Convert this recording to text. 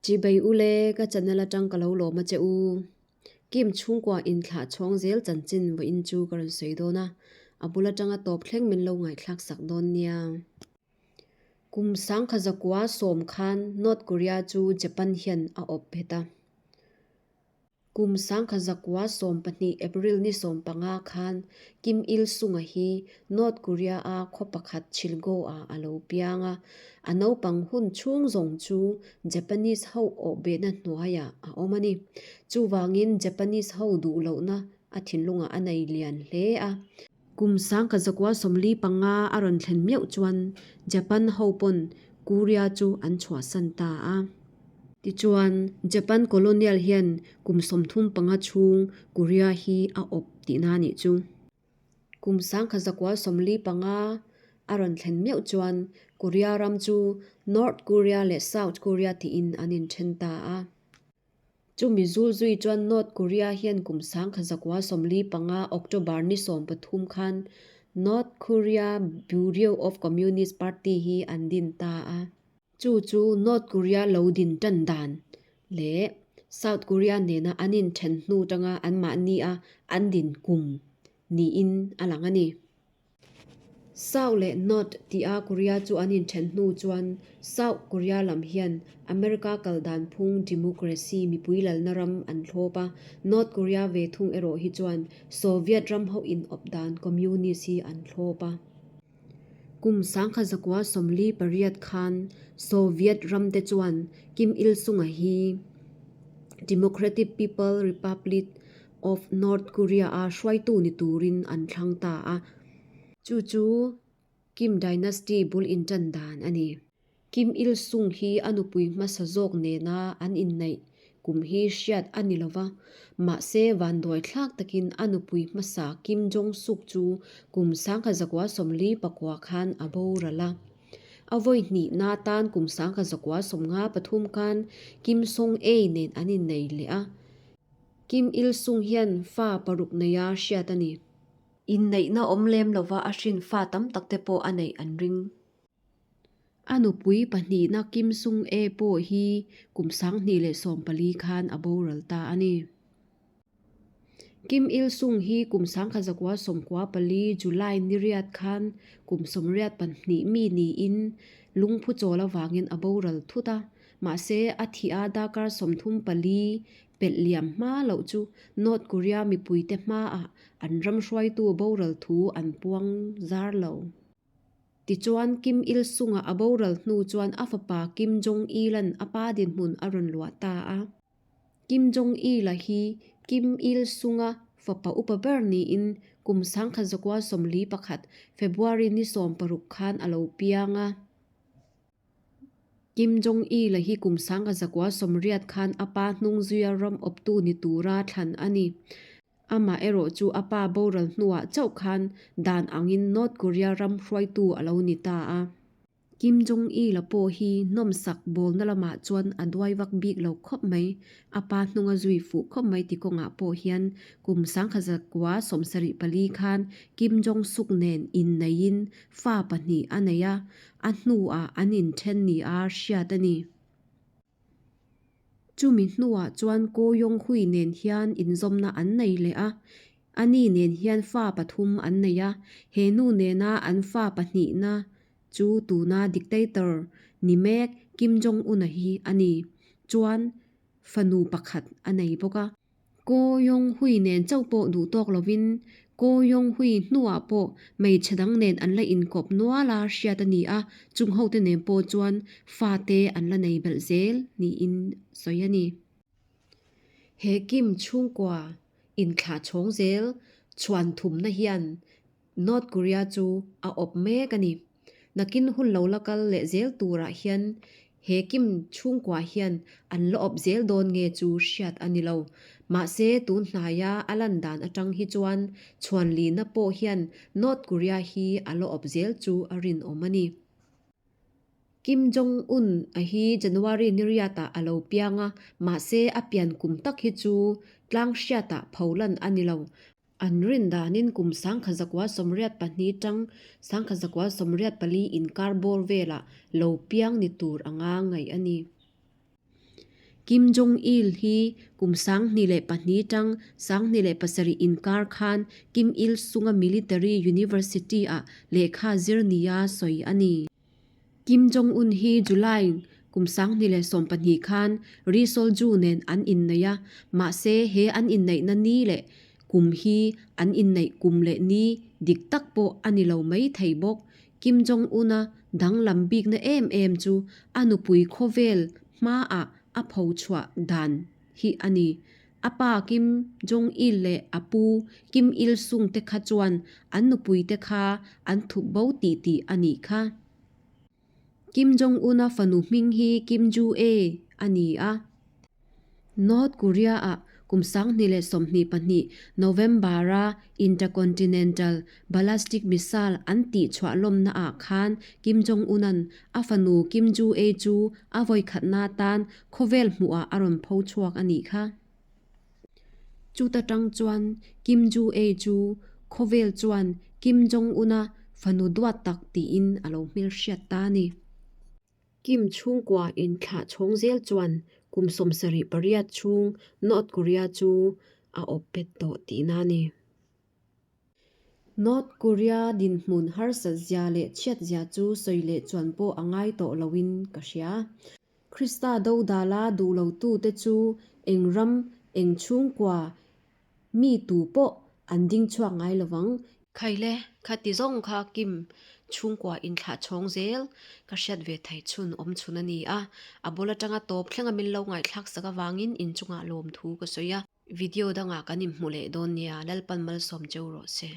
Chibai ule, ka channel atang ka lo lawm a che u. Kim chhungkua inthlah chhawng zel chanchin vawiin chu ka rawn sawi dawn a, a bul atanga tawp thleng min lo ngaihthlak sak dawn nia. Kum sangkha zakua sawm khan North Korea chu Japan hian a awp phet a. Kum sangkha zakua 12 April ni 15 khan Kim Il Sung-a hi North Korea-a khaw pakhat Chilgo-ah a lo piang a, a naupang hun chhung zawng chu Japanese ho awhbehna hnuaiah a awm a ni. Chuvangin Japanese ho duh lohna a thinlungah a nei lian hle a. Kum sangkha zakua 45 a rawn thlen meuh chuan Japan ho pawn Korea chu an chhuahsan ta a. Tichuan, Japan colonial hian kum 35 chhung Korea hi a awp tihna a nih chu. Kum sangkha zakua 45 a rawn thlen meuh chuan Korea ram chu North Korea leh South Korea tiin an inthen ta a. Chumi zul zui chuan North Korea hian kum sangkha zakua 45 October ni 13 khan North Korea Bureau of Communist Party hi an din ta a. Chu chu North Korea lo din tan dan leh South Korea nena an inthen hnu tanga anmahni a an din kum niin a lang a ni. South leh North tia Korea chu an inthen hnu chuan South Korea lam hian America kal dan phung democracy mipui lalna ram an thlawp a, North Korea ve thung erawh hi chuan Soviet ram ho inawp dan communist hi an thlawp a. Kum sangkha zakua 48 khan Soviet ram te chuan Kim Il Sung-a hi Democratic People Republic of North Korea-a hruaitu ni turin an thlang ta a. Chu chu Kim Dynasty bul intan dan a ni. Kim Il Sung hi a nupui hmasa zawk nena an inneih kum hi hriat a ni lova, mahse vanduai thlak takin a nupui hmasa Kim Jong Suk chu kum sangkha zakua 49 khan a boral a. A vawi hnihna tan kum sangkha zakua 53 khan Kim Song Ae nen an innei leh a. Kim Il Sung hian fa paruk neia hriat a ni. Inneihna awm lem lova a hrin fa tam tak te pawh a neih an ring. A nupui pahnihna Kim Sung Ae pawh hi kum 2014 khan a boral ta a ni. Kim Il Sung hi kum 1994 July ni riat khan kum 82 mi niin lungphu chawl avangin a boral thut a. Mahse, a thih a dakar 34 pelh liam hma loh chu North Korea mipuite hmaah an ram hruaitu boral thu an puang zar lo. Tichuan, Kim Il Sung-a a boral hnu chuan a fapa Kim Jong Il-a'n a pa dinhmun a rawn luah ta a. Kim Jong Il-a hi Kim Il Sung-a fapa upa ber niin kum 1941 February ni 16 khan a lo piang a. Kim Jong Il a hi kum 1980 khan a pa hnung zuia ram awptu ni tura thlan a ni. Amah erawh chu a pa boral hnuah chauh khan dan angin North Korea ram hruaitu a lo ni ta a. Kim Jong Il a pawh hi nawmsak bawlna lamah chuan a duai vak bik lo khawp mai. A pa hnunga zui fuh khawp mai ti kawngah pawh hian kum 1974 khan Kim Jong Suk nen inneiin fa pahnih a nei a, a hnuah an inthen ni a hriat a ni. Chumi hnuah chuan Ko Yong Hui nen hian inzawmna an nei leh a, ani nen hian fa pathum an nei a, he nu nena an fa pahnihna chu tuna dictator ni mek Kim Jong Un-a hi a ni. Chuan fanu pakhat a nei bawk a. Ko Yong Hui nen chauh pawh duh tawk lovin Ko Yong Hui hnuah pawh hmeichhe dang nen an la inkawp nual a hriat a ni a, chung hote nen pawh chuan fate an la nei belh zel niin sawi a ni. He Kim chhungkua inthlah chhawng zel chhuan thumna hian North Korea chu a awp mek a ni. Nakin hun lo la kal leh zel turah hian he Kim chhungkua hian an la awp zel dawn nge chu hriat a ni lo. Mahse tun hnaia a lan dan atang hi chuan chhuanlina pawh hian North Korea hi a la awp zel chu a rinawm a ni. Kim Jong Un a hi January ni riatah a lo piang a, mahse a pian kum tak hi chu tlang hriatah pholan a ni lo. An rin danin kum 1982 tang 1984 inkar bawr velah lo piang ni tur anga ngaih a ni. Kim Jong Il hi kum 2002 tang 2007 inkar khan Kim Il Sung-a Military University-ah lehkha zir nia sawi a ni. Kim Jong Un hi July kum 2020 khan Ri Sol Ju nen an inneih a, mahse he an inneihna ni leh kum hi an inneih kum leh ni dik tak pawh a ni lo mai thei bawk. Kim Jong Un-a danglam bikna em em chu a nupui khawvel hmaah a pho chhuah dan hi a ni. A pa Kim Jong Il leh a pu Kim Il Sung te kha chuan an nupui te kha an thup bo tih tih a nih kha. Kim Jong Un-a fanu hming hi Kim Ju Ae a ni a. North Korea-ah kum 2022 November-a Intercontinental Ballastic Missile an tihchhuah lawmnaah khan Kim Jong Un-a'n a fanu Kim Ju Ae chu a vawikhatna atan khawvel hmuhah a rawn pho chhuak a nih kha. Chuta tang chuan Kim Ju Ae chu khawvel chuan Kim Jong Un-a fanu duat tak tiin a lo hmelhriat ta a ni. Kim chhungkua inthlah chhawng zel chuan kum 78 chhung North Korea chu a awp bet tawh tihna a ni. North Korea dinhmun harsat zia leh chhiat zia chu sawi leh chuan pawh a ngai tawh loin ka hria. Krista dodala duh lotute chu eng ram, eng chhungkua, mi tu pawh an ding chhuak ngai lovang. Khaile, khati zawng kha Kim chhungkua inthlah chhawng zel ka hriat ve thei chhun awm chhun a ni a, a bul atanga tawp thlenga min lo ngaihthlak sak avangin inchungah lawmthu ka sawi a. Video dangah kan inhmu leh dawn nia, Lalpan malsawm cheu rawh se.